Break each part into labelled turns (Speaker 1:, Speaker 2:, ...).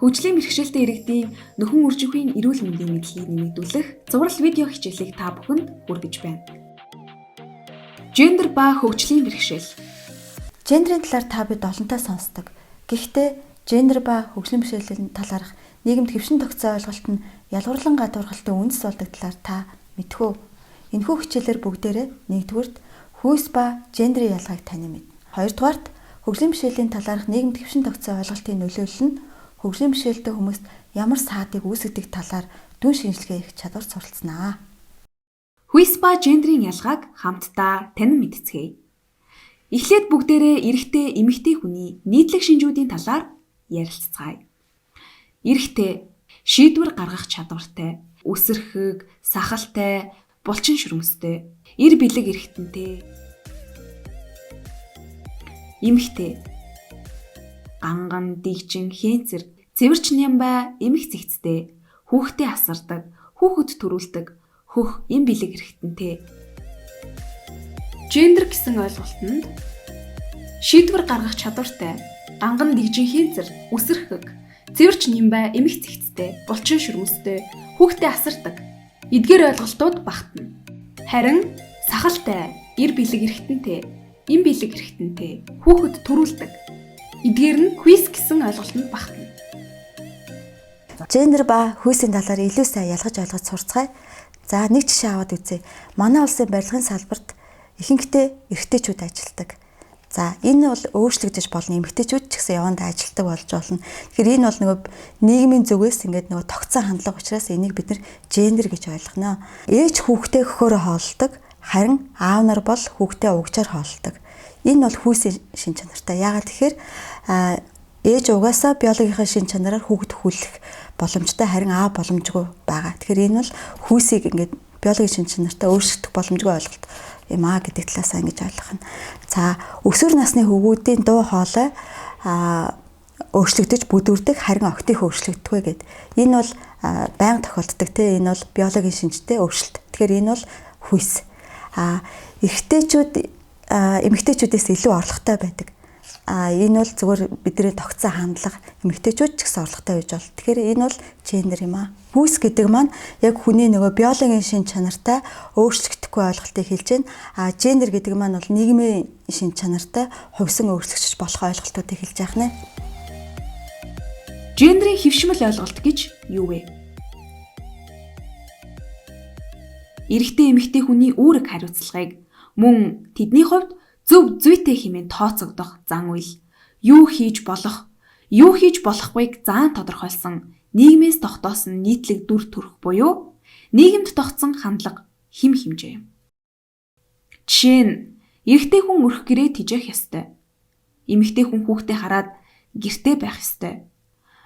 Speaker 1: Хөгжлийн бэрхшээлтэй иргэдийн нөхөн үржихүйн эрүүл мэндийн мэдлэгийг нэмэгдүүлэх цуврал видео хичээлийг та бүхэнд хүргэж байна. Гендер ба хөгжлийн бэрхшээл.
Speaker 2: Гендрийн талаар та бид олонтаа сонсдог. Гэхдээ гендер ба хөгжлийн бэрхшээлийн талаарх нийгэмд хэвшин тогтсон ойлголт нь ялгуурлан гадуурхалтай үндэс болдог талаар та мэдэх үү? Энэхүү хичээлээр бүгдээрээ нэгдүгээрт хүйс ба гендрийн ялгааг танин мэднэ. Хоёрдугаарт хөгжлийн бэрхшээлийн талаарх нийгэмд хэвшин тогтсон ойлголтын нөлөөлөл нь хөгжлийн бэрхшээлтэй хүмүүст ямар саадыг үүсгэдэг талаар дүн шинжилгээ хийх чадвар суралцнаа.
Speaker 1: Хүйс ба гендрийн ялгааг хамтдаа танин мэдцгээе. Эхлээд бүгдээрээ эрэгтэй эмэгтэй хүний нийтлэг шинжүүдийн талаар ярилцгаая. Эрэгтэй шийдвэр гаргах чадвартай, үсэрхэг, сахалтай, булчин шөрмөстэй, эр бэлэг эрхтэнтэй. Эмэгтэй ганган, дэгжин, хэнцэр, цэвэрч нямбай, эмх зэгцтэй, хүүхдээ асардаг, хүүхэд төрүүлдэг, хөх эм бэлэг эрхтэнтэй. Гендер гэсэн ойлголтод шийдвэр гаргах чадвартай, ганган, дэгжин, хэнцэр, үсэрхэг, цэвэрч нямбай, эмх зэгцтэй, булчин шөрмөстэй, хүүхдээ асардаг эдгээр ойлголтууд багтана. Харин сахалтай, эр бэлэг эрхтэнтэй, эм бэлэг эрхтэнтэй, хүүхэд төрүүлдэг эдгээр нь хүйс гэсэн ойлголтод багтана.
Speaker 2: Гендер ба хүйсийн талаар илүү сайн ялгаж ойлгож сурцгаая. За, нэг жишээ аваад үзье. Манай улсын барилгын салбарт ихэнхдээ эрэгтэйчүүд ажилладаг. За, энэ бол өөрчлөгдөж болно. Эмэгтэйчүүд ч гэсэн явандаа ажилладаг болж болно. Тэгэхээр энэ бол нөгөө нийгмийн зүгээс ингээд нөгөө тогтсон хандлага учраас энийг бид нар гендер гэж ойлгоно. Ээж хүүхдээ хөхөөрөө хооллодог, харин аав нар бол хүүхдээ угжаар хооллодог. Энэ бол хүйсийн шин чанартай. Яагаад тэгэхээр ээж угаасаа биологийнхаа шин чанараар хүүхэд хүллэх боломжтой, харин аав боломжгүй байгаа. Тэгэхээр энэ бол хүйсийг ингээд биологийн шин чанартай өөрчлөх боломжгүй ойлголт юм аа гэдэг талаасаа ингэж ойлгох нь. За, өсвөр насны хүүгүүдийн дуу хоолой өөрчлөгдөж бүдүүрдэг, харин октих өөрчлөгддөггүй гэд. Энэ бол байнга тохиолддог те. Энэ бол биологийн шинжтэй өөрчлөлт. Тэгэхээр энэ бол хүйс. Эрэгтэйчүүд эмэгтэйчүүдээс илүү орлоготой байдаг. Энэ бол зүгээр бидний тогтсон хандлага, эмэгтэйчүүд ч гэсэн орлоготой байж болно. Тэгэхээр энэ бол гендер юм аа. Хүйс гэдэг маань яг хүний нөгөө биологийн шин чанартай өөрчлөгдөхгүй ойлголтыг хэлж байна. Гендер гэдэг маань бол нийгмийн шин чанартай хувьсан өөрчлөгдөж болох ойлголтуудыг хэлж яах нэ.
Speaker 1: Гендрийн хэвшмэл ойлголт гэж юу вэ? Эрэгтэй эмэгтэй хүний үүрэг хариуцлагыг мөн тэдний хувьд зөв зүйтэй хэмээн тооцогдох зан үйл, юу хийж болох, юу хийж болохгүйг заан тодорхойлсон нийгмээс тогтоосон нийтлэг дүр төрх буюу нийгэмд тогтсон хандлага, хэм хэмжээ юм. Жишээ нь эрэгтэй хүн өрх гэрээ тижээх ёстой. Эмэгтэй хүн хүүхдээ хараад гэртээ байх ёстой.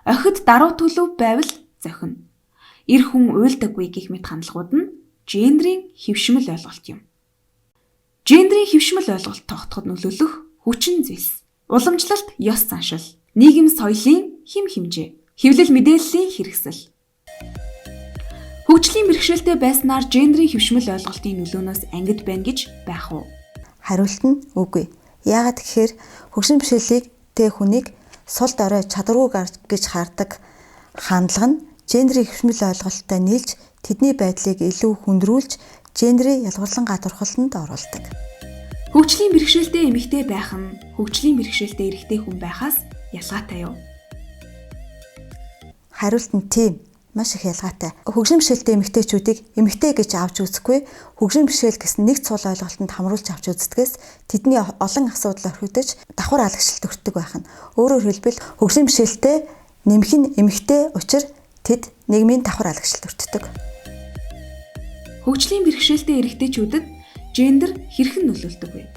Speaker 1: Охид даруй төлөв байвал зохино. Эр хүн уйлдаггүй гэх мэт хандлагууд нь гендрийн хэвшмэл ойлголт юм. Гендрийн хэвшмэл ойлголт тогтоход нөлөөлөх хүчин зүйлс, уламжлалт ёс заншил, нийгэм соёлын хэм хэмжээ, хэвлэл мэдээллийн хэрэгсэл. Хөгжлийн бэрхшээлтэй байснаар гендрийн хэвшмэл ойлголтын нөлөөнөөс ангид байна гэж байх уу?
Speaker 2: Хариулт нь үгүй. Яагаад гэхээр хөгжлийн бэрхшээлийг тэ хүнийг сул дорой чадваргүй гэж хардаг хандлага нь гендрийн хэвшмэл ойлголттой нийлж тэдний байдлыг илүү хүндрүүлж гендрийн ялгуурлан гадуурхалтанд оруулдаг.
Speaker 1: Хөгжлийн бэрхшээлтэй эмэгтэй байх нь хөгжлийн бэрхшээлтэй эрэгтэй хүн байхаас ялгаатай юу?
Speaker 2: Хариулт нь тийм, маш их ялгаатай. Хөгжлийн бэрхшээлтэй эмэгтэйчүүдийг эмэгтэй гэж авч үзэхгүй, хөгжлийн бэрхшээл гэсэн нэг цул ойлголтод хамруулж авч үздгээс тэдний олон асуудал орхигдож давхар алагчлалт өртдөг байх нь. Өөрөөр хэлбэл хөгжлийн бэрхшээлтэй нэмэх нь эмэгтэй учир тэд нийгмийн давхар алагчлалт өртдөг.
Speaker 1: Хөгжлийн бэрхшээлтэй эрэгтэйчүүдэд гендер хэрхэн нөлөөлдөг вэ?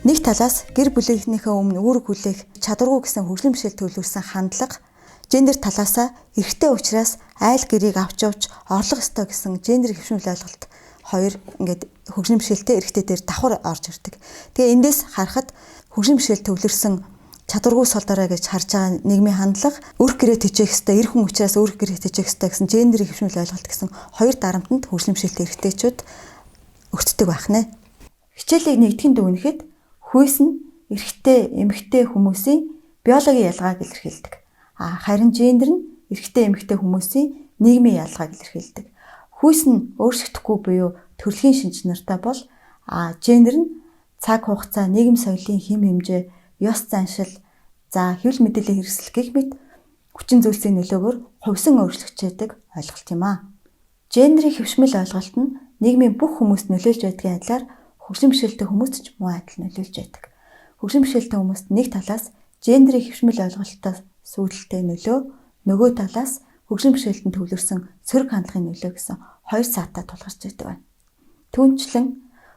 Speaker 2: Нэг талаас гэр бүлийнхнийхээ өмнө үүрэг хүлээх чадваргүй гэсэн хөгжлийн бэрхшээл төлөвлөсөн хандлага гендер талаасаа эрэгтэй учраас айл гэрийг авч явж орлох ёстой гэсэн гендер хэвшмэл ойлголт хоёр ингээд хөгжлийн бэрхшээлтэй эрэгтэй дээр давхар орж ирдэг. Тэгээ эндээс харахад хөгжлийн бэрхшээл төвлөрсөн чадваргүй сул дорой гэж харж байгаа нийгмийн хандлага, өрх гэрээ тэжээх ёстой, эр хүн учраас өрх гэрээ тэжээх ёстой гэсэн гендерийн хэвшмэл ойлголт гэсэн хоёр дарамтанд хөгжлийн бэрхшээлтэй эрэгтэйчүүд өртдөг байх нэ. Хичээлийг нэгтгэн дүгнэхэд хүйс нь эрэгтэй, эмэгтэй хүмүүсийн биологийн ялгааг илэрхийлдэг. А харин гендер нь эрэгтэй, эмэгтэй хүмүүсийн нийгмийн ялгааг илэрхийлдэг. Хүйс нь өөрчлөгдөхгүй буюу төрөлхийн шинж чанартай бол гендер нь цаг хугацаа, нийгэм соёлын хэм хэмжээ, ёс заншил, за хэвлэл мэдээллийн хэрэгсэл гэх мэт хүчин зүйлсийн нөлөөгөөр хувьсан өөрчлөгдөж ойлголт юм аа. Гендерийн хэвшмэл ойлголт нь нийгмийн бүх хүмүүст нөлөөлж байдгийн адилаар хөгжлийн бэрхшээлтэй хүмүүст ч муу адил нөлөөлж байдаг. Хөгжлийн бэрхшээлтэй хүмүүст нэг талаас гендерийн хэвшмэл ойлголтоос сүйрэлтэй нөлөө, нөгөө талаас хөгжлийн бэрхшээлтэнд төвлөрсөн сөрөг хандлагын нөлөө гэсэн хоёр саатай тулгарч байдаг байна. Түүнчлэн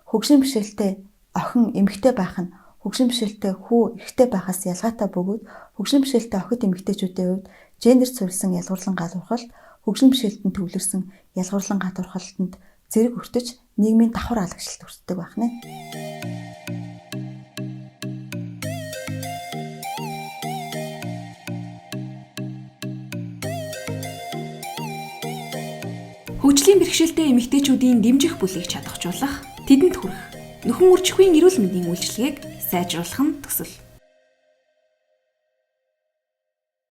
Speaker 2: хөгжлийн бэрхшээлтэй охин эмэгтэй байх нь хөгжлийн бэрхшээлтэй хүү эрэгтэй байхаас ялгаатай бөгөөд хөгжлийн бэрхшээлтэй охид эмэгтэйчүүдийн хувьд гендер суурилсан ялгуурлан гадуурхалт, хөгжлийн бэрхшээлтэнд төвлөрсөн ялгуурлан гадуурхалтанд зэрэг өртөж нийгмийн давхар алагшлалт өртдөг байх нэ.
Speaker 1: Хөгжлийн бэрхшээлтэй эмэгтэйчүүдийн дэмжих бүлийг чадахжуулах, тэдэнд хүрэх нөхөн үржихийн эрүүл мэндийн үйлчилгээг сайжруулах нь төсөл.